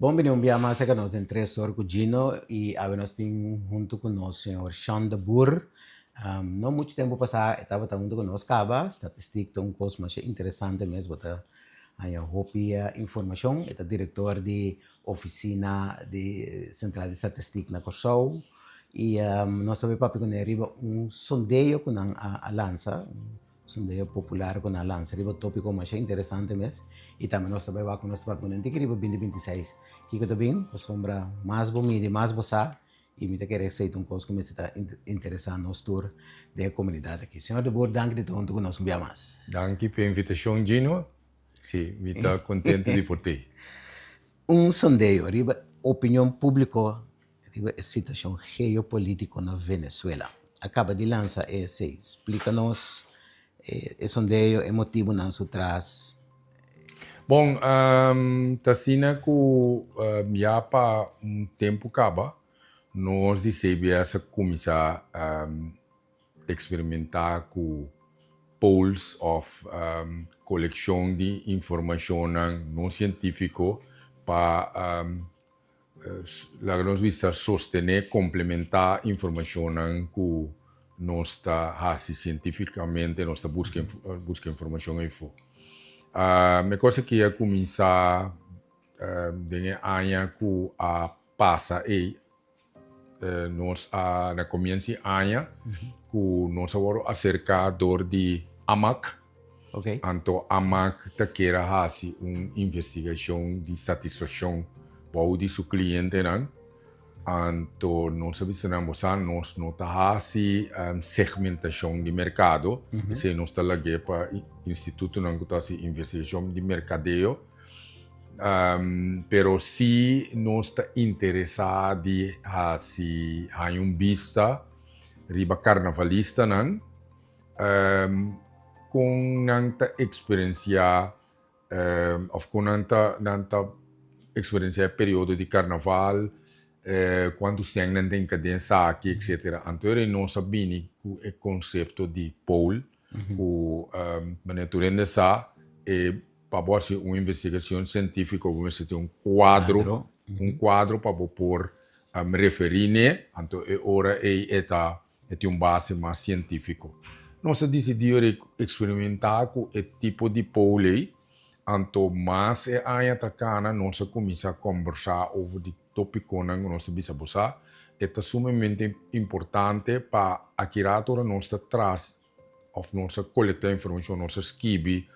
Bon bini un bia mas serka nos den Tres Or ku Gino i awe nos tin huntu ku nos señor Sean de Boer. No muchu tempu pasá e tabata huntu ku nos kaba. Statistik ta un kos masha interesante mes, bo ta haña hopi informashon. E ta direktor di ofisina di Sentral di Statistik na Kòrsou i nos ta bai papia kuné riba un sondeo ku nan a lansa. Sondeo popular ku nan a lansa riba topiko masha interesante mes i tambe nos ta bai wak ku nos ta papia ku nan tiki riba binti 26. Kiko ta bin? Pasobra mas bo midi mas bo sa i mi ta kere esei ta un kos ku mester ta interesá nos tur den e komunidat aki. Señor de Boer danki di ta huntu ku nos un bia mas. Danki p'e invitashon Gino. Si, mi ta kontento di por t'ei. Un sondeo riba opinion públiko Riba e situacion geopolitico na Venezuela. A caba di lansa esey. Splica nos e sondeo, e motibonan su tras. Bon, ta asina cu ya pa un tempo caba nos di CBS a cuminsa experimenta cu polls of coleccion di informacionnan no cientifico pa Laga nos bisa sostené, komplementá informashonnan ku nos ta hasi sientífikamente, nos ta buska buska informashon eifó. E kos aki a kuminsá den e aña ku a pasa ei. Nos a na komienso di aña ku nos a wòrdu aserká dor di AMAC. Anto AMAC ta kier a hasi un investigashon di satisfakshon bou di su klientenan. Anto nos a bisa nan, bo sa nos no ta hasi segmentashon di merkado, esei nos ta lag'é pa institutonan ku ta hasi investigashon di merkadeo. Pero si nos ta interesá di hasi haña un bista riba karnavalistanan, kon nan ta eksperensiá òf kon nan ta nan ta eksperensiá e periodo di karnaval, kuantu sèn nan ta hinka den esaki, etsetera. Anto ora nos a bini ku e konsepto di poll ku manera tur hende sa e Pa bo hasi un investigacion cientifico bo mester tin un cuadro, un cuadro pa bo por referi n'e, anto e ora ei e ta e tin un base mas cientifico. Nos a dicidi ora ei experimenta cu e tipo di poll ei, anto mas e aña ta cana nos a cuminsa combersa over di topiconan cu nos ta bisa bo sa, e ta sumamente importante pa aki rato ora nos ta tras Of nos a kolektá informashon, nos a skibi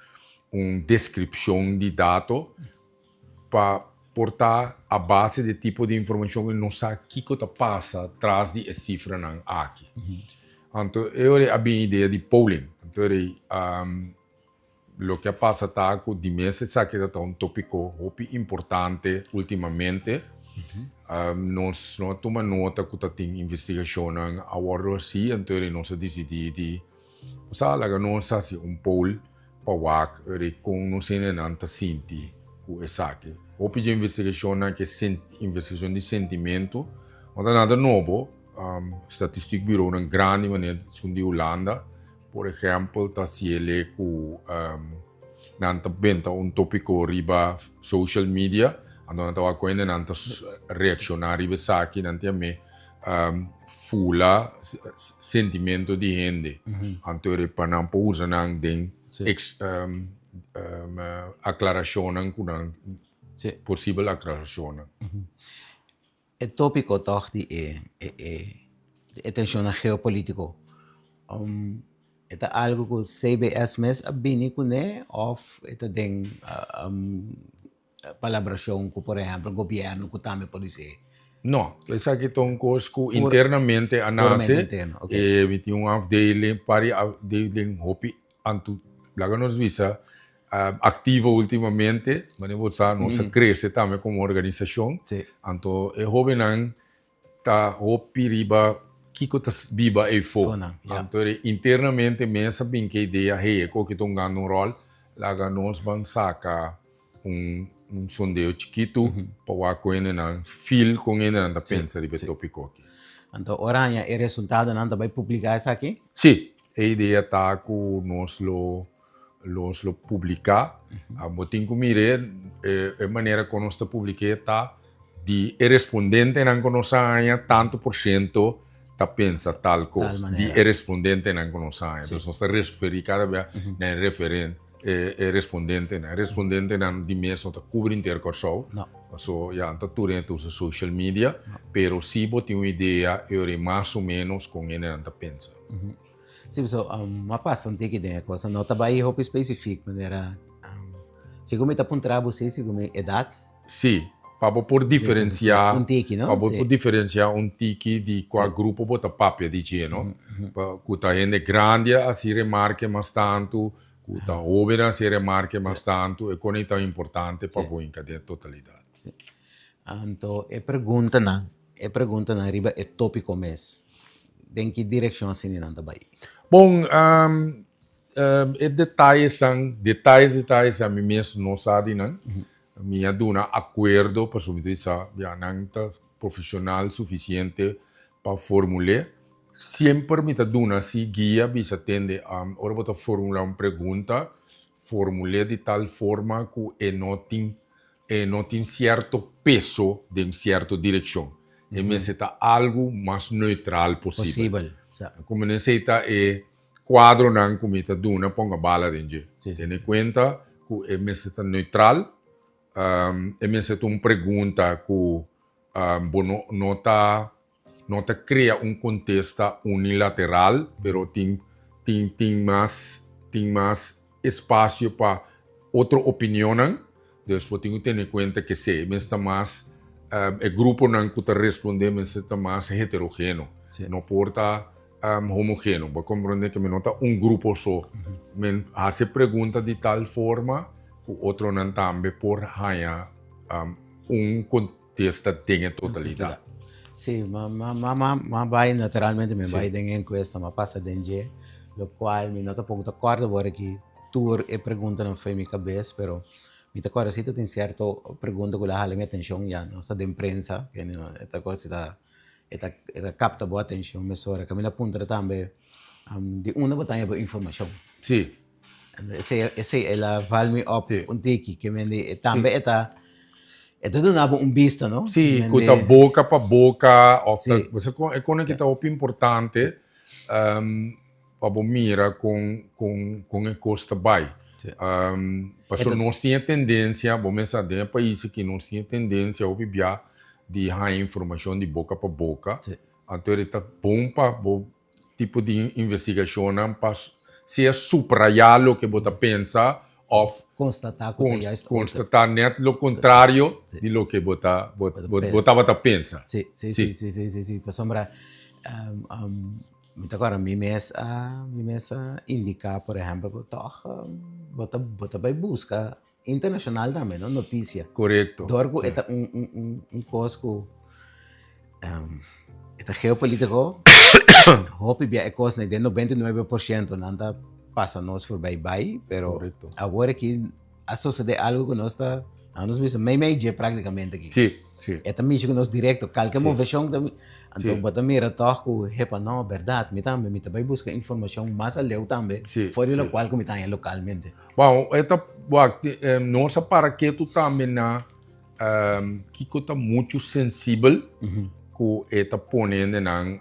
un deskripshon di dato pa por ta a base di e tipo di informashon ku nos sa kiko ta pasa tras di e sifranan aki. Anto e ora a bin idea di polling. Anto e ora loke a pasa ta ku di mes esaki ta un topiko hopi importante ultimamente. Nos no a tuma nota ku ta tin investigashonnan a wòrdu hasi, anto eri nos a disidí di sa laga nos hasi un poll pa wak eri kon nos hendenan ta sinti ku esaki. Hopi dje investigashonnan ke investigashon di sentimentu no ta nada nobo, statistikbureaunan grandi manera esun di Hulanda Por ehèmpel, ta hasiel ku nan ta benta un tópiko riba social media, anto nan ta wak ku hende nan ta reakshoná riba esaki, nan tin amé fula sentimento di hende. Anto pa nan por usa nan den aklarashonnan ku nan, posibel aklarashonnan. E tópiko tòg di e e tenshonnan geopolítiko e ta algu ku CBS mes a bini kuné òf e ta den palabrashon ku por ehèmpel gobièrnu ku tambe por di se? No, esaki ta un kos ku internamente a nase. Mi tin un afdeling, par di afdeling hopi anto laga nos bisa Activo ultimamente, manera bo sa nos a crece tambe como organisacion, anto e hobennan ta hopi riba kico ta biba eyfo, anto internamente mes a bin ke idea, hey e koki ta hungando un rol, laga nos ban saca un sondeo chikitu pa wak con hendenan feel con hendenan ta pensa riba e topico aki. Anto ora haña e resultadonan ta bay publica esaki? Si, e idea ta cu nos lo Los lo publiká. Bo tin ku mir'é, e manera kon nos ta publik'é ta. Di e respondentenan ku nos a haña, tantu por shento ta pensa tal kos. Di e respondentenan ku nos a haña. Dus nos ta referí kada bia na e referen, e respondentenan. E respondentenan di mes no ta kubri henter Kòrsou. Paso ya ta tur hende ta usa social media. Pero si bo tin un idea e ora ei mas o ménos kon hendenan ta pensa. Sí, so a pasa un tiki den e kos. No ta bai hopi spesifik manera segun mi ta puntra bo si segun mi edat. Sí, pa bo por diferenciá, Un tiki, no? pa bo Sí. por diferenciá un tiki di kua grupo bo ta papia di dje, no? Pa ku ta hende grandi a hasi remarke mas tantu, ku ta hóbennan a hasi remarke mas tantu, e kone ta importante pa bo hinka den e totalidat. Sí. Anto e preguntanan, e preguntanan riba e tópiko mes, den ki direkshon asina nan ta bai? Bon, E detayesnan, detayes detayes ami mes no sa di nan. Mi a duna akuerdo pasobra mi ta bisa ya nan ta profesional sufisiente pa formul'é. Semper mi ta duna si guia bisa tende ora bo ta formula un pregunta formul'é di tal forma ku e no tin e no tin sierto peso den sierto direkshon. E mester ta algu mas neutral posibel. Komo esei ta e Cuadronan cu mi ta duna ponga bala den dje. Tene cuenta cu e mester ta neutral, e mester ta un pregunta cu bo no no ta no ta crea un contesta unilateral, pero tin tin tin mas tin mas espacio pa otro opinionnan. Dus bo tin cu tene cuenta cu esey mester ta mas e gruponan cu ta responde mester ta mas heterogeno. No por ta homogeno. Bo a comprende cu mi no ta un grupo so. Mi haci pregunta di tal forma cu otronan tambe por haya un contesta den e totalidad. Sí, m'a bay naturalmente mi bay den e encuesta, m'a pasa den dje, locual mi no ta poco ta corda awor aki tur e preguntanan fo'i mi cabes, pero mi ta corda si ta tin cierto pregunta cu lo hala mi atencion, ya nos ta den prensa, e ta cos ta E ta e ta kapta bo atenshon mesora. Kaminda a puntra tambe di unda bo ta haña bo informashon. Sí. Esei esei el a val mi op un tiki. Ke mende e tambe e ta e ta duna bo un bista no. Sí, ku ta boka pa boka òf ta bo sa kon e kos aki ta hopi importante. Pa bo mira kon kon kon e kos ta bai. Pasobra nos tin e tendensia, bo mes sa den e pais aki nos tin e tendensia hopi bia di haña informashon di boka pa boka. Anto e ta bon pa bo tipo di investigashonnan pa sea suprayá loke bo ta pensa òf Konstatá ku ta juist otro. konstatá nèt lo kontrario di loke bo ta bo bo tabata pensa. Sí, sí, sí, sí, sí, sí, sí. Pasobra Mi ta kòrda mi mes a mi mes a indiká por ehèmpel ku tòg bo ta bo ta bai buska internashonal tambe no notisia. Korekto. Dor ku e ta un un un un kos ku e ta geopolitiko hopi bia e kosnan den 99% nan ta pasa nos forbei bai pero awor aki a sosode algo ku nos ta nos bisa mei mei dje praktikamente aki. Sí, sí. E ta mishi ku nos direkto, kalke moveshon ta anto bo ta mira tòg ku hepa no bèrdat mi tambe mi ta bai buska informashon mas aleu tambe for di lokual ku mi ta haña lokalmente. Bon, e ta wak nos a para ketu tambe na kiko ta muchu sensibel ku e ta pone hendenan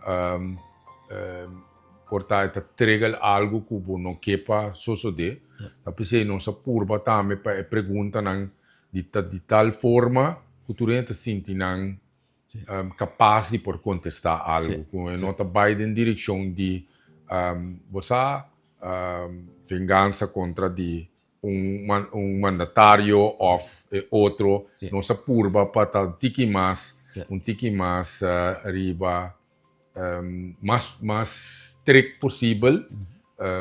Por ta e ta trigger algu ku bo no ke pa sosodé. Ta p'esei nos a purba tambe pa e preguntanan di ta di tal forma ku tur hende ta sinti nan kapas di por kontestá algu. Ku e no ta bai den direkshon di bo sa vengansa kontra di un mandatario òf e otro. Nos a purba pa ta un tiki mas un tiki mas riba Mas mas strict posibel.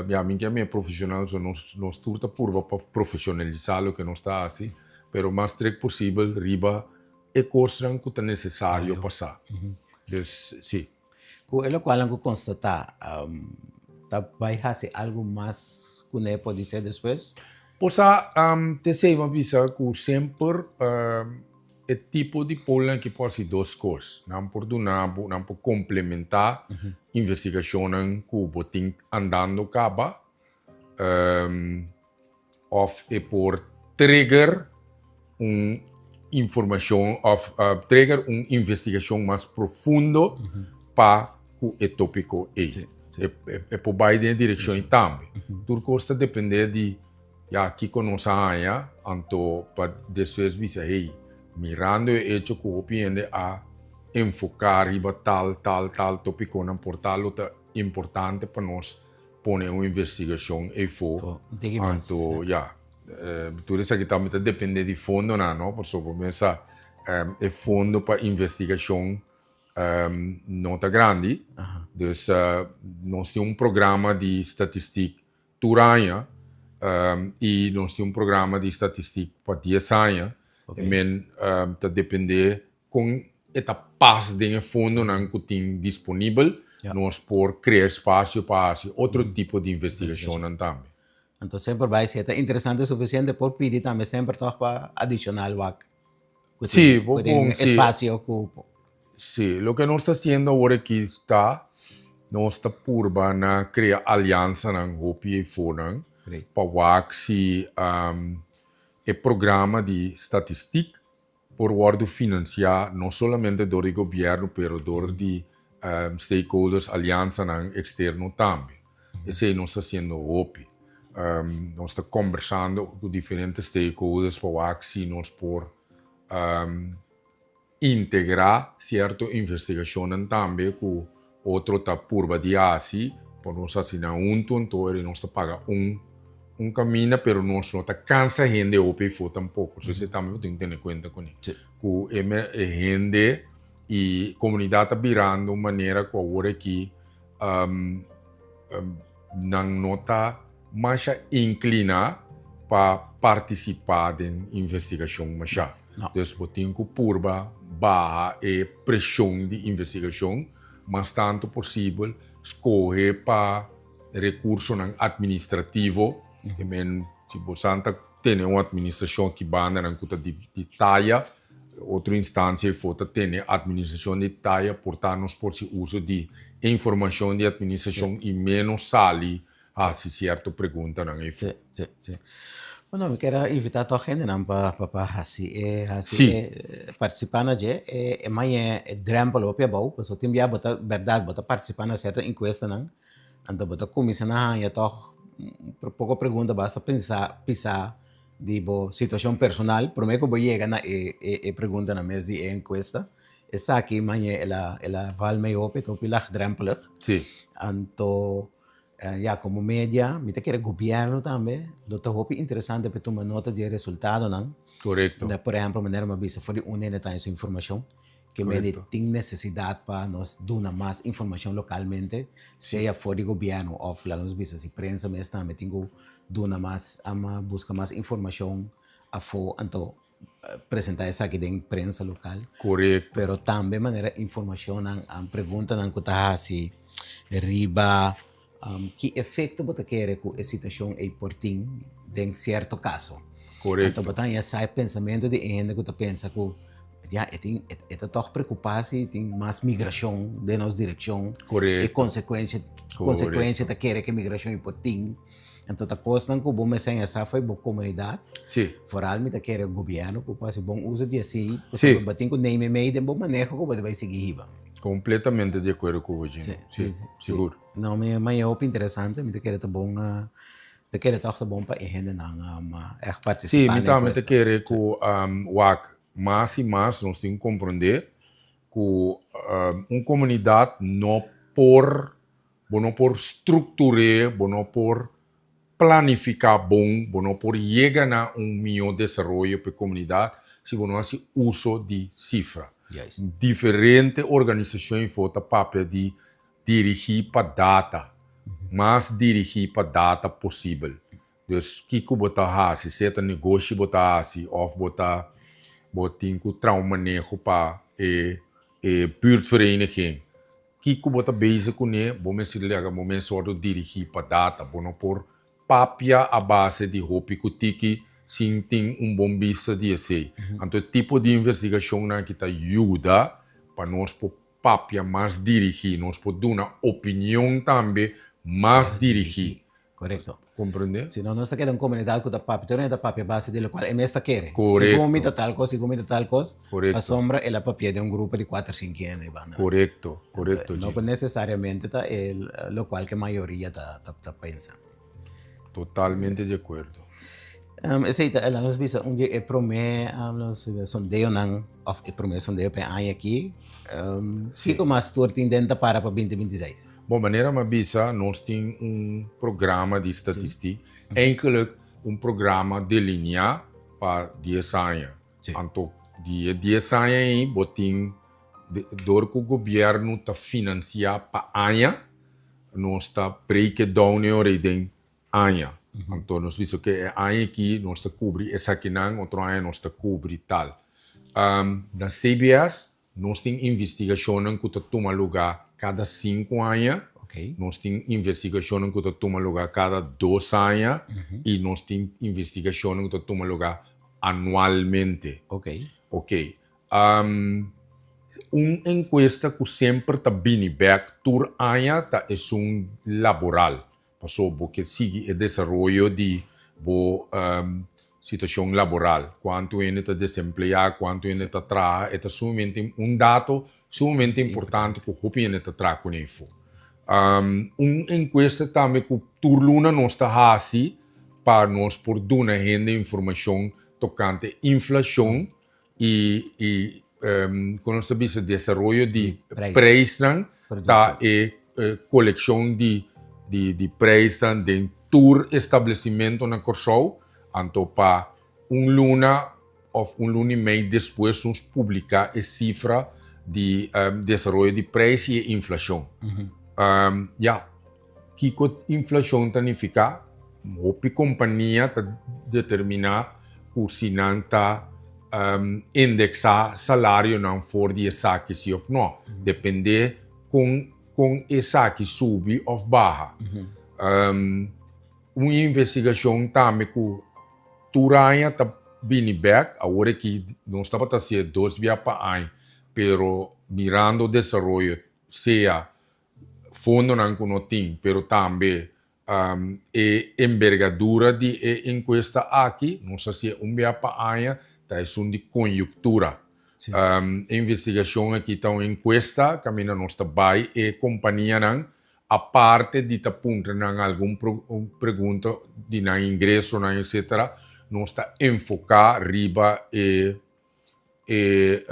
Ya mi ke mi e profesional so nos nos tur ta purba pa profesionalisa loke nos ta hasi, pero mas strict posibel riba e kosnan ku ta nesesario pa sa. Dus si. Ku e lokualnan ku konstatá ta bai hasi algu mas kuné podisé despues? Por sa t'esei mi a bisa ku semper E tipo di polnan aki por hasi dos kos. Nan por duna bo, nan por komplementá investigashonnan ku bo tin andando kaba, òf e por trigger un informashon òf trigger un investigashon mas profundo pa ku e tópiko ei. E por bai den e direkshon ei tambe. Tur kos ta dependé di ya kiko nos a haña, anto pa despues bisa hey, mirando e echo ku hopi hende a enfoká riba tal, tal, tal tópikonan por tal lo ta importante pa nos pone un investigashon eifó. Anto ya. Tur esaki tambe ta depende di fondonan, no? Pasobra bo mester sa e fondo pa investigashon no ta grandi. Dus nos tin un programa di statistik tur aña i nos tin un programa di statistik pa dies aña. E men ta depende kon e ta pas den e fondonan ku tin disponibel. Nos por krea espasio pa hasi otro tipo di investigashonnan tambe. Anto semper bai si e ta interesante suficiente por pidi tambe semper toch pa adicional wak cu Sí, tin bo cu tin bon, sí. espacio cu Sí, loke nos ta haciendo awor aki ta nos ta purba na crea alianzanan hopi eifonan Great. pa wak si e programa di statistiek por wòrdu finansiá no solamente dor di gobièrnu pero dor di stakeholders, aliansanan eksterno tambe. Esei nos ta hasiendo hopi. Nos ta kombersando ku diferente stakeholders pa wak si nos por integrá sierto investigashonnan tambe ku Otro ta purba di hasi pa nos hasi nan huntu, anto eri nos ta paga un un caminda, pero nos no ta cansa hende hopi efo tampoco. So esei tambe bo tin cu tene cuenta cune. Cu e me e hende y comunidad ta birando un manera cu awor aki nan no ta masha inclina pa participa den investigacion masha. Dus bo tin cu purba baha e presion di investigacion mas tanto posibel, scoge pa recursonan administrativo, ke men si bo san ta tene un administracion aki bandanan cu ta di taya, otro instancia efo ta tene administracion di taya, por ta nos por si uso di e informacion di administracion y menos sali hasi cierto preguntanan efo. Sí, sí, sí. Bueno, mi kier a invita toch hendenan pa pa pa hasi e hasi Sí. e participa na dje. E e mañe e drempel hopi abou, pasobra tin bia bo ta berdad bo ta participa na cierto encuestanan, anto bo ta cuminsa na haña toch poko pregunta basta pensa pisa di bo situacion personal prome cu bo yega na e e e preguntanan mes di e encuesta. Esaki mañe el a el a val mey hopi, ta hopi laagdrempelig. Sí. Anto Ya, komo media, mi ta kere gobièrnu tambe lo ta hopi interesante pa tuma nota di e resultadonan. Korekto. Por ehèmpel, manera mi a bisa for di unda hende ta haña su informashon, ke mende tin nesesidat pa nos duna mas informashon lokalmente, sea for di gobièrnu òf laga nos bisa si prensa mes tambe tin ku duna mas, buska mas informashon afó. Anto presenta esaki den prensa lokal. Korekto. Pero tambe manera informashonnan, preguntanan ku ta hasi riba ki efekto bo ta kere ku e situashon ei por tin den sierto kaso. Korekto. Anto bo ta haña sa e pensamentu di e hende ku ta pensa ku ya e tin e ta tòg preokupá si tin mas migrashon den nos direkshon. Korekto. E konsekuensia, ki konsekuensia ta kere ku e migrashon ei por tin. Anto ta kosnan ku bo mester haña sa fo'i bo komunidat. Sí. Foral mi ta kere gobièrnu ku por hasi bon uso di esei. Sí. Pasobra bo tin ku neem mei den bo maneho ku bo ta bai sigui hiba. Kompletamente di akuerdo ku bo, Gino. Sí, Sí, sí. sigur. No, mi a hopi interesante. Mi ta kere ta bon, mi ta kere tòg ta bon pa e hendenan ègt Sí, partisipá mi na e tambe ta kuesta. kere ku wak mas i mas nos tin ku komprondé ku un komunidat no por Bo no por struktur'é, bo no por planifiká bon, bo no por yega na un mihó desaroyo pa e komunidat si bo no hasi uso di sifra. Diferente organisashon info ta papia di dirigí pa data, mas dirigí pa data posibel. Dus kiko bo ta hasi, sea ta negoshi bo ta hasi òf bo ta bo tin ku traha un maneho pa e e buurtvereniging. Kiko bo ta bezig kuné, bo mester laga bo mes wòrdu dirigí pa data. Bo no por papia a base di hopi ku tiki sin tin un bon bista di esei. Anto e tipo di investigashonnan aki ta yuda pa nos por papia mas dirigí, nos por duna opinion tambe mas dirigí. Korekto. Komprendé? Si no, nos ta keda un komunidat ku ta papia, tur hende ta papia base di lokual e mes ta kere. Korekto. Segun mi ta tal kos, segun mi ta tal kos, Korekto. pasobra el a papia den un grupo di kuater, sinku hende ei banda. Korekto, korekto, No Gino. ku nesesariamente ta e lokual ku e mayoria ta ta pensa. Totalmente di akuerdo. Esei ta, laga nos bisa, un di e promé sondeonan òf e promé sondeo pa e aña akí. Kiko mas tur tin den ta para pa binti binti seis? Bon, manera mi a bisa, nos tin un programa di statistik, eigenlijk un programa delineá pa dies aña. Anto di e dies aña ei bo tin, dor ku gobièrnu ta finansiá pa aña, nos ta break it down e ora ei den aña. Anto nos bisa ke e aña aki nos ta kubri esakinan, otro aña nos ta kubri tal. Na CBS nos tin investigashonnan ku ta tuma lugá kada sinku aña, nos tin investigashonnan ku ta tuma lugá kada dos aña i nos tin investigashonnan ku ta tuma lugá anualmente. Oké. Un enkuesta ku semper ta bini bèk tur aña ta esun laboral. Pasobra bo ke sigui e desaroyo di bo situashon laboral. Kuantu hende ta desempleá, kuantu hende ta traha, e ta sumamente un dato sumamente importante ku hopi hende ta traha kuné afó. Un enkuesta tambe ku tur luna nos ta hasi pa nos por duna hende informashon tokante inflashon i i kon nos ta bisa desaroyo di preisnan ta e kolekshon di di preisnan den tur establesimentu na Kòrsou anto pa un luna òf un luna i mei despues nos publiká e sifra di desaroyo di preis i e inflashon. Ya. Kiko inflashon ta nifiká? Hopi kompania ta determiná ku si nan ta indeksá salarionan for di esaki si òf nò, dependé kon kon esaki subi òf baha. Un investigashon tambe ku tur aña ta bini bèk, awor aki nos tabata hasié dos bia pa aña, pero mirando desaroyo sea fondonan ku no tin, pero tambe e embergadura di e enkuesta aki, nos a hasié un bia pa aña, ta esun di konyuktura. E investigashon aki ta un enkuesta kaminda nos ta bai e kompanianan, aparte di ta puntra nan algun pregunta di nan ingresonan etcetera, nos ta enfoká riba e e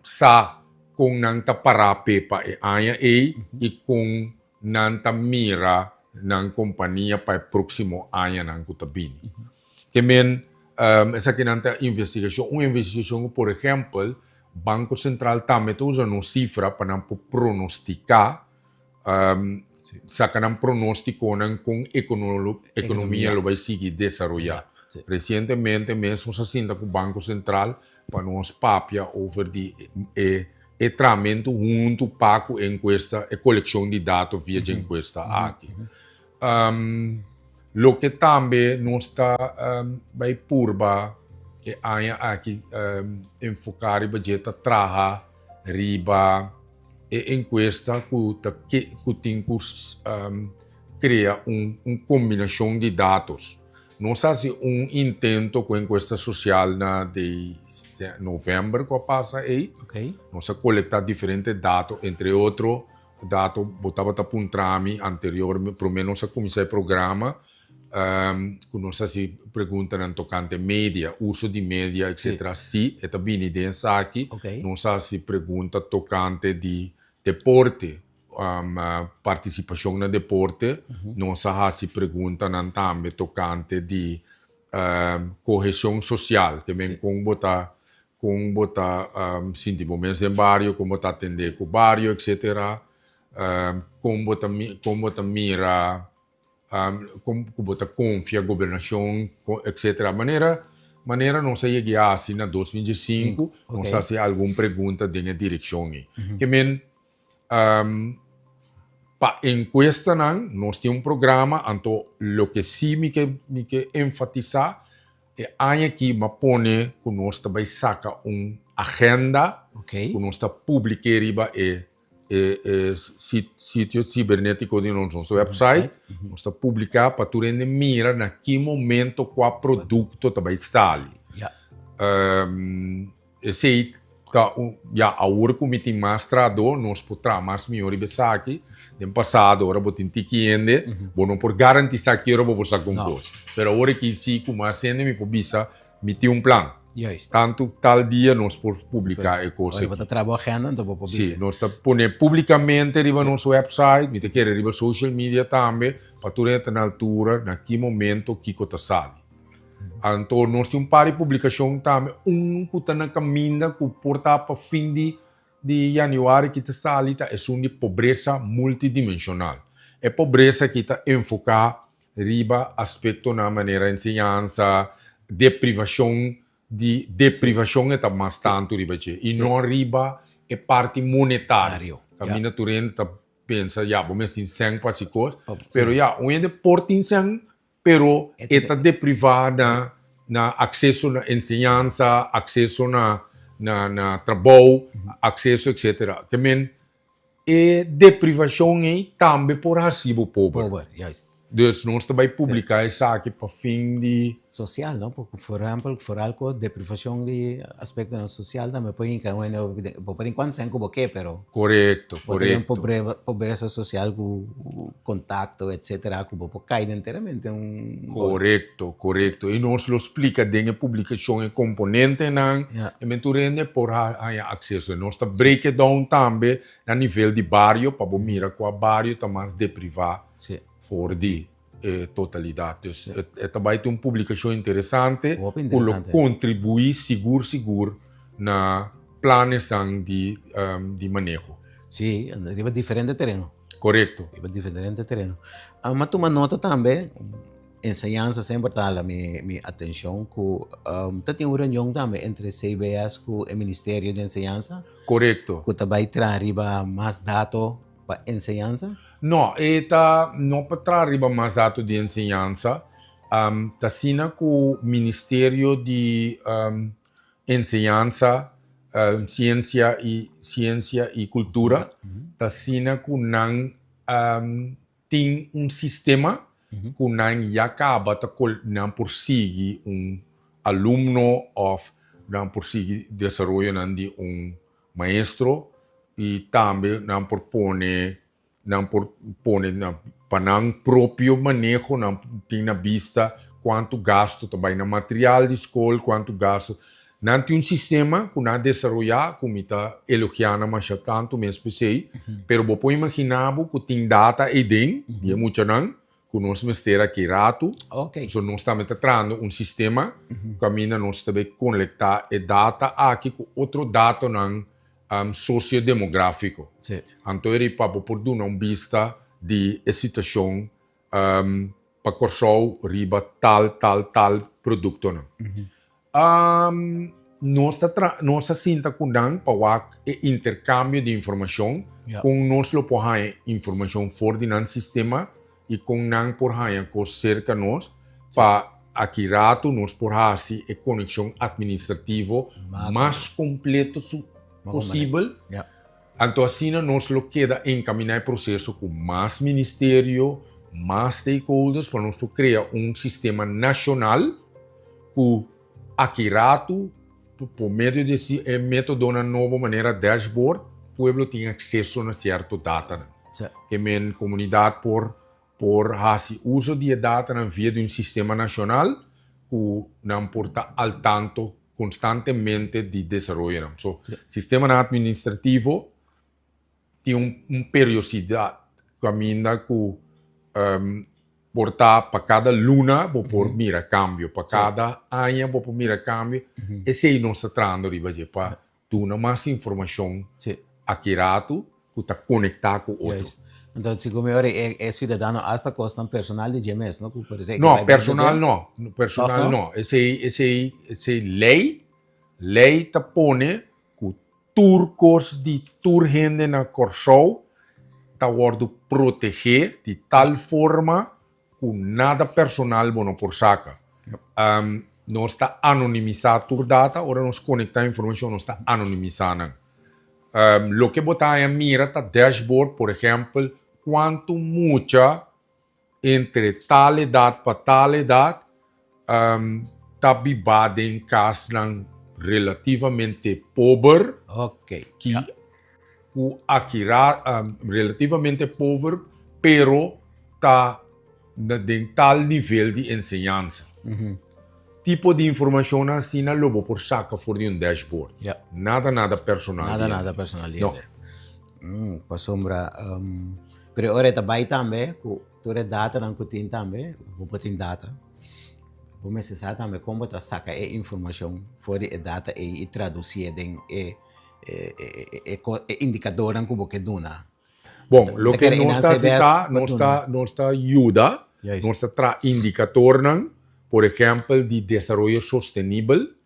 sa kon nan ta pará p'e pa e aña ei i kon nan ta mira nan kompania pa e próksimo añanan ku ta bini. Ke men esakinan ta investigashon, un investigashon ku por ehèmpel Banko Sentral tambe ta usa nos sifra pa nan por pronostiká Saka nan pronóstikonan kon ekonomia lo bai sigui desaroyá. Resientemente mes nos a sinta ku Banko Sentral pa nos papia over di e tramentu huntu pa ku e enkuesta, e kolekshon di dato via dje enkuesta aki. Loke tambe nos ta bai purba e aña aki enfoká riba dje ta traha riba E enkuesta ku ta ku tin ku krea un un kombinashon di datos. Nos a hasi un intento ku enkuesta sosial na di novèmber ku a pasa ei. Nos a kolektá diferente dato, entre otro dato bo tabata puntra mi anterior promé nos a kuminsá e programa. Ku nos hasi preguntanan tokante media, uso di media etcetera, si e ta bini den esaki. Nos hasi pregunta tokante di deporte, partisipashon na deporte. Nos a hasi preguntanan tambe tokante di koheshon sosial, ke men kon bo ta kon bo ta sinti bo mes den bario, kon bo ta atendé ku bario etcetera, kon bo ta kon bo ta mira Kon ku bo ta konfia gobernashon etcetera. Manera manera nos a yega a hasi na 2005 nos a hasi algun pregunta den e direkshon ei. Ke men pa enkuestanan nos tin un programa anto loke si mi ke mi ke enfatisá e aña aki mi a pone ku nos ta bai saka un agenda ku nos ta publik'é riba e. e e sitio sibernetiko di nos, nos website, nos ta publiká pa tur hende mira na ki momento kua produkto ta bai sali. Esei ta un, ya awor ku mi tin mas trahadó nos por traha mas mihó riba esaki. Den pasado ora bo tin tiki hende bo no por garantisá ki ora bo por saka un kos. Pero awor aki si ku mas hende mi por bisa mi tin un plan. Tantu tal dia nos por publiká e kos aki. Ora bo ta traha bo agenda anto bo por bisa. Si, nos ta pone públikamente riba nos website, mi ta kere riba social media tambe pa tur hende ta na altura na ki momento kiko ta sali. Anto nos tin un par di publikashon tambe, un ku ta na kaminda ku por ta pa fin di di yanüari ki ta sali ta esun di pobresa multidimenshonal. E pobresa ki ta enfoká riba aspektonan manera enseñansa, deprivashon di deprivashon e ta mas tantu riba dje i no riba e parti monetario. Kaminda tur hende ta pensa ya bo mes tin sèn pa hasi kos, pero ya un hende por tin sèn Pero e ta deprivá na na akseso na enseñansa, akseso na na na trabou, akseso etsetera. Ke men e deprivashon ei tambe por hasi bo pober. Pober, juist. Dus nos ta bai publiká esaki pa fin di. Sosial, no? Por por ehèmpel, foral ku deprivashon di aspektonan sosial tambe por hinka un hende bo por tin kuantu sèn ku bo ke, pero. Korekto, Bo tin un pobresa sosial ku kontakto etsetera ku bo por kai enteramente un. Korekto, korekto. I nos lo splika den e publikashon e komponentenan i men tur hende por haña akseso. Nos ta break it down tambe na nivel di bario pa bo mira kua bario ta mas deprivá for di e totalidat. Dus e ta bai tin un publikashon interesante ku lo kontribuí sigur sigur na planesan di di maneho. Sí, riba diferente tereno. Korekto. Riba diferente tereno. M'a tuma nota tambe, enseñansa semper ta hala mi mi atenshon ku ta tin un reunion tambe entre CBS ku e Ministerio di Enseñansa. Korekto. Ku ta bai traha riba mas dato pa enseñansa? No, e ta no pa traha riba mas dato di enseñansa. Ta asina ku Ministerio di Enseñansa, Siensia i Siensia i Kultura ta asina ku nan tin un sistema ku nan ya kaba ta nan por sigui un alumno òf nan por sigui desaroyonan di un maestro i tambe nan por pone nan por pone na pa nan propio maneho nan tin na bista kuantu gasto ta bai na material di skol kuantu gasto nan tin un sistema ku nan a desaroyá ku mi ta elogiá nan masha tantu mes p'esei pero bo por imaginá bo ku tin data eiden di e muchanan ku nos mester aki ratu so nos tambe ta trahando un sistema kaminda nos ta bay konektá e data aki ku otro datonan sosiodemográfiko. Anto eri pa bo por duna un bista di e situashon pa Kòrsou riba tal tal tal produktonan. Nos ta tra nos a sinta ku nan pa wak e interkambio di informashon, kon nos lo por haña informashon for di nan sistema i kon nan por haña kos serka nos pa aki ratu nos por hasi e konekshon atministrativo mas kompleto su posibel. Anto asina nos lo keda enkaminá e proseso ku mas ministerio, mas stakeholders pa nos por krea un sistema nashonal ku aki ratu por medio di e metodonan nobo manera dashboard pueblo tin akseso na sierto datanan. Ke men komunidat por por hasi uso di e datanan via di un sistema nashonal ku nan por ta al tanto konstantemente di desaroyonan. So sistemanan administrativo tin un periosidat kaminda ku por ta pa kada luna bo por mira kambio, pa kada aña bo por mira kambio. Esei nos ta trahando riba dje pa duna mas informashon aki ratu ku ta konektá ku otro. Anto segun mi ora e siudadano asta kosnan personal di dje mes, no? Ku por esei No, personal no. Personal no. Esei esei esei lei lei ta pone ku Tur kos di tur hende na Kòrsou ta wòrdu protegé di tal forma ku nada personal bo no por saka. Nos ta anonimisá tur data, ora nos konektá informashon nos ta anonimisá nan. Loke bo ta haña mira ta dashboard, por ehèmpel, kuantu mucha entre tal edat pa tal edat ta bibá den kasnan relativamente pober, ki ku akira relativamente pober pero ta den tal nivel di enseñansa. Tipo di informashonnan asina lo bo por saka for di un dashboard. Nada nada personal di hende. Nada nada personal di hende. No. Pasobra pero e ora e ta bai tambe ku tur e datanan ku tin tambe, bo por tin data, bo mester sa tambe kon bo ta saka e informashon for di e data ei i tradusié den e e indikadornan ku bo ke duna. Bon, loke nos ta hasi ta, nos ta nos ta yuda, nos ta traha indikatornan, por ehèmpel di desaroyo sostenibel,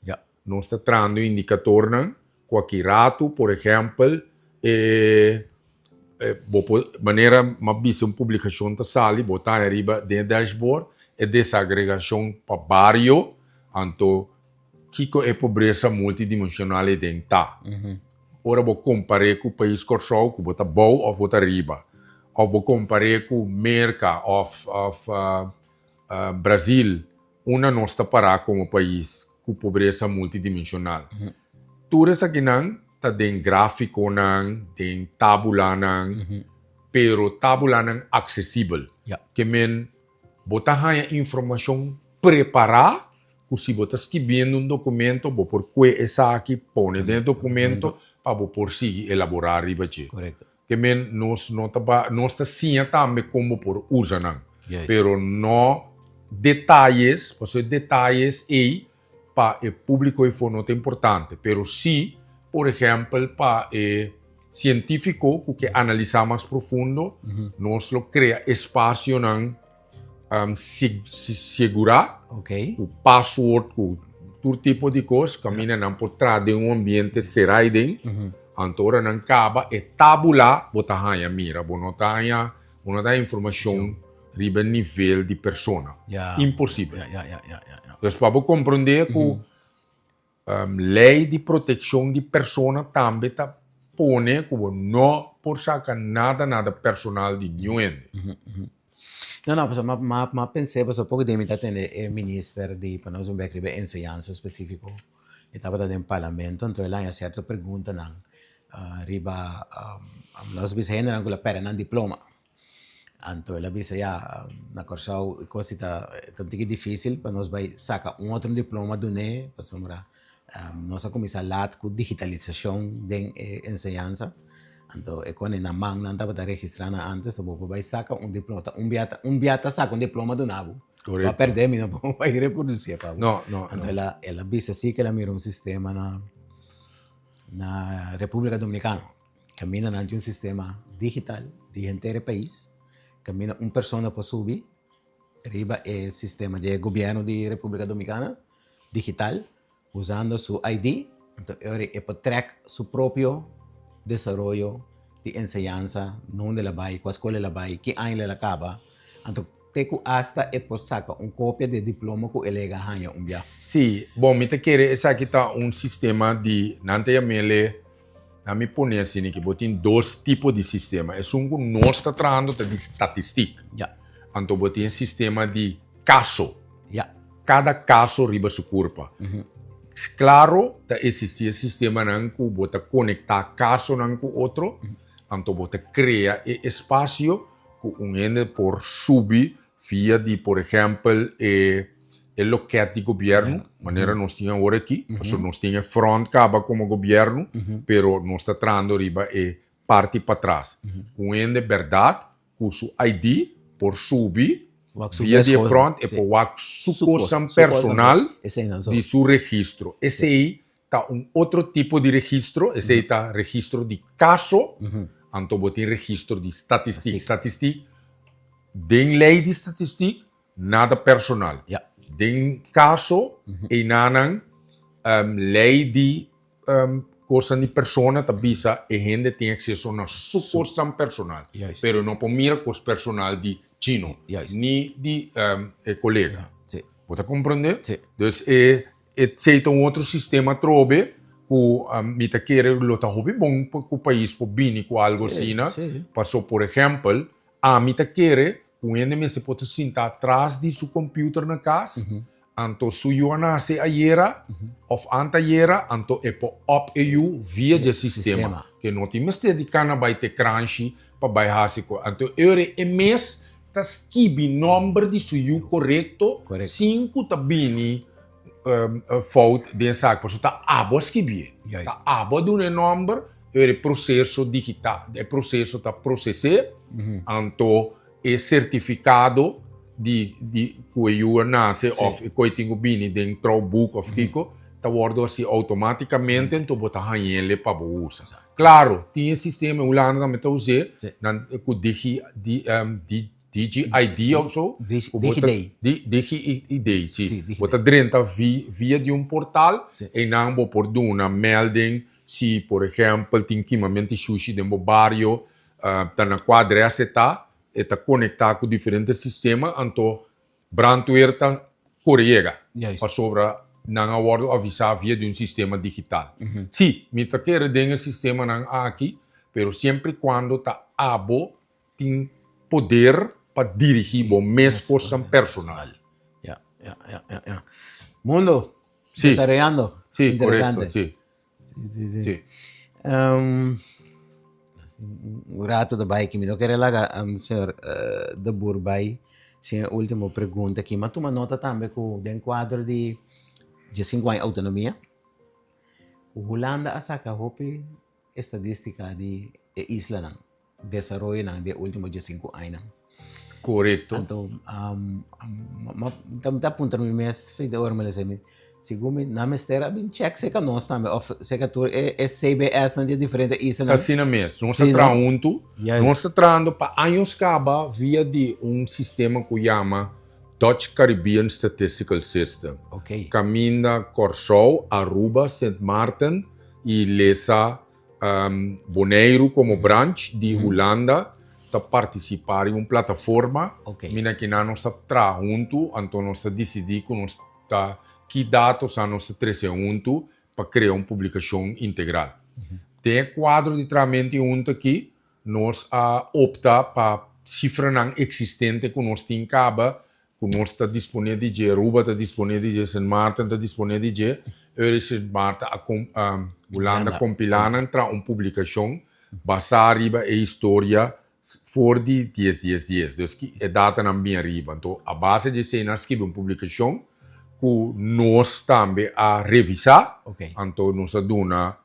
nos ta trahando indikatornan ku aki ratu, por ehèmpel, e bo por, manera mi a bisa un publikashon ta sali, bo ta haña riba den e dashboard e desagregashon pa bario, anto Kiko e pobresa multidimensional ei den ta? Ora bo kompar'é ku pais Kòrsou ku bo ta bou òf bo ta riba, òf bo kompar'é ku Merka òf òf Brazil, unda nos ta pará komo pais ku pobresa multidimensional? Tur esakinan ta den gráfikonan, den tábulanan, pero tábulanan aksesibel. Ke men Bo ta haña informashon prepará ku si bo ta skibiendo un dokumento bo por kue esaki pone den e dokumento pa bo por sigui elaborá riba dje. Ke men nos no ta ba nos ta siña tambe kon bo por usa nan pero no detayes pasobra e detayes ei pa e públiko ei for no ta importante pero si por ehèmpel pa e Sientífiko ku ke analisá mas profundo, nos lo krea espasionan segurá ku password, ku tur tipo di kos, kaminda nan por traha den un ambiente será aiden. Anto ora nan kaba e tabula bo ta haña mira, bo no ta haña, bo no ta haña informashon riba e nivel di persona. Imposibel. Dus pa bo komprondé ku Lei di protekshon di persona tambe ta pone ku bo no por saka nada nada personal di niun hende. No, no, pasobra m'a m'a pens'é pasobra poko dia mi ta tende e minister di pa nos un bek riba e enseñansa spesífiko, e tabata den parlamento, anto el a haña sierto preguntanan riba nos bisa hendenan ku lo pèrdè nan diploma. Anto el a bisa, ya, na Kòrsou e kos ta un tiki difísil pa nos bai saka un otro diploma dun'é, pasobra nos a kuminsá lat ku digitalisashon den e enseñansa. Anto e kone na man nan tabata registrá nan ántes, so bo por bai saka un diploma, ta un bia ta un bia ta saka un diploma duna bo, bo a pèrdè mi no por bai reprodusié pa bo. Anto el a bisa si ku el a mira un sistema na na Repúblika Dominikano. Kaminda nan tin un sistema digital di henter e pais, kaminda un persona por subi riba e sistema di e gobièrnu di Repúblika Dominikana digital usando su ID, anto e ora e por trèk su propio desaroyo di enseñansa, nunde el a bai, kua skol el a bai, ki aña el a kaba, anto te ku asta e por saka un kopia di e diploma ku el a yega haña un bia. Sí, bon mi ta kere esaki ta un sistema di nan ta yam'el Na mi pone asina ki bo tin dos tipo di sistema. Esun ku nos ta trahando ta di statistik. Anto bo tin e sistema di kaso. Kada kaso riba su kurpa. Klaro ta eksistí e sistemanan ku bo ta konektá kasonan ku otro, anto bo ta krea e espasio ku un hende por subi via di por ehèmpel e E loket di gobierno, manera nos tin awor aki, pasobra nos tin e front kaba komo gobierno, pero nos ta trahando riba e parti patras. Ku un hende bèrdat ku su ID por subi via di e front, e por wak su kosnan personal di su registro. Esei ta un otro tipo di registro, esei ta registro di kaso, anto bo tin registro di statistik. Statistik, den lei di statistik, Nada personal. Den kaso einanan lei di kosnan di persona ta bisa e hende tin akseso na su kosnan personal. Pero no por mira kos personal di chino ni di e kolega. Bo ta komprende? Dus e esei ta un otro sistema atrobe. Ku mi ta kere lo ta hopi bon pa ku pais por bini ku algo asina, paso por ehèmpel ami ta kere ku hende mester por ta sinta atras di su computer na kas, anto su yu a nase ayera òf antayera, anto e por up e yu via dje sistema, ke no tin mester di kana bai te kranshi pa bai hasi ku, anto e ora e mes ta skibi nòmber di su yu korekto sin ku ta bini fout den esaki pasobra ta abo a skibié, ta abo a duna e nòmber, e proseso digital, e proseso ta proses'é, anto e sertifikado di di ku e yu a nase òf e koi tin ku bini den trouwboek òf kiko ta wòrdu hasi outomátikamente anto bo ta hañ'el pa bo usa. Klaro, tin e sistema, e Hulanda tambe ta us'é, nan ku digi di di DigiID of so. DigiD. DigiID, si. Bo ta drenta via di un portal, einan bo por duna melding si por ehempel tin kimamento di shushi den bo bario, ta na kua adres e ta, e ta konektá ku diferente sistema, anto brandweer ta kore yega, pasobra nan a wòrdu avisá via di un sistema digital. Si, mi ta kere den e sistemanan aki, pero siempre i kuando ta abo tin poder pa dirigí bo mes kosnan personal. Ya, ya, ya, ya, ya. Mundo, Sí. desaroyando. Sí, Interesante. korekto, sí. Sí, sí, sí. Sí. Un rato ta bai aki, mi no kere laga señor De Boer bai sin e ultimo pregunta aki. Mi a tuma nota tambe ku den kuadro di diesinku aña outonomia, ku Hulanda a saka hopi estadistica di e islanan, desaroyonan di e ultimo diesinku añanan. Korekto. Anto, mi ta puntra mi mes, fei di ora mi lesa mi, segun mi nan mester a bin check cerca nos tambe of cerca tur e CBS-nan di e diferente islanan. Asina mes, nos ta traha huntu, nos ta trahando pa años kaba via di un sistema ku yama Dutch Caribbean Statistical System, kaminda Kòrsou, Aruba, Sint Maarten, i lesa Boneiru komo branch di Hulanda ta partisipá riba un plataforma. Mina kinan nos ta traha huntu, anto nos ta disidí ku nos ta ki datonan nos ta trese huntu pa krea un publikashon integral. Den e kuadro di trahamentu huntu aki nos a opta pa sifranan eksistente ku nos tin kaba ku nos ta disponé di dje, Aruba ta disponé di dje, Sint Maarten ta disponé di dje, ora Sint Maarten a Hulanda kompilá nan traha un publikashon basá riba e historia for di dies dies dies, dus ki e datanan bin ariba. Anto a base di esei nan a skibi un publikashon ku nos tambe a revisá, anto nos a duna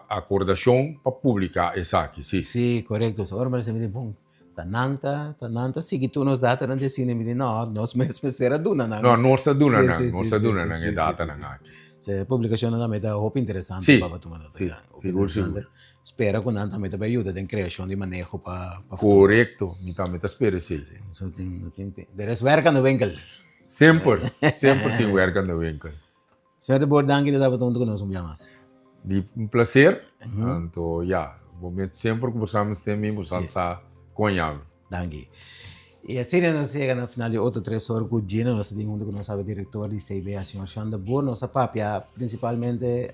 akordashon pa publiká esaki, si. Sí, korekto. Ora mi a risibi di bon. Ta nan ta, ta nan ta sigui tur nos datanan dje asina, mi di no, nos mes mester a duna nan. No, nos ta duna nan, nos ta duna nan e datanan aki. Sí, e publicacionnan tambe ta hopi interesante pa tuma nota. Sí, sigur, sigur. Spera ku nan tambe ta bay yuda den creacion di maneho pa futuro. Korekto, mi tambe ta spera esei. So tin, tin, der is werk aan de winkel. Semper, semper tin werk aan de winkel. Señor de Boer, danki di tabata huntu ku nos un bia mas. Di un placer. Anto ya, bo mes semper ku bo sa mester mi, bo sa sa kon yami. Danki. I asina nos yega na final di otro Tres Ora ku Gino. Nos ta tin huntu ku nos awe direktor di CBA, señor Sean de Boer. Nos a papia prinsipalmente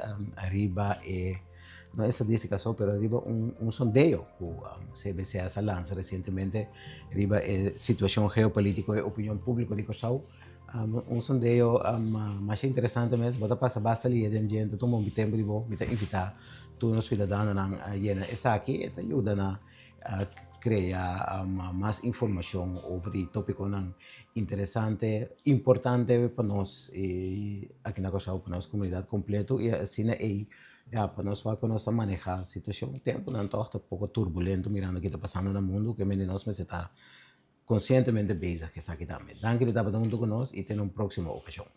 riba e, no estadistika so, pero riba un sondeo ku CBCS a lansa resientemente riba e situashon geopolitiko i opinion públiko di Kòrsou. Un sondeo masha interesante mes, bo ta pasa basta lia den dje, ta tuma un tempu di bo, mi ta invita tur nos ciudadanonan a yena esaki, e ta yuda na crea mas informacion over di topiconan interesante, importante pa nos aki na Kòrsou, pa nos comunidad completo y asina ey ya pa nos wak con nos ta maneha situacion, temponan tog ta poco turbulento mirando ki ta pasando na mundo, ke mende nos mester ta Konsientemente bezig ku esaki tambe. Danki di tabata huntu ku nos i te na un próksimo okashon.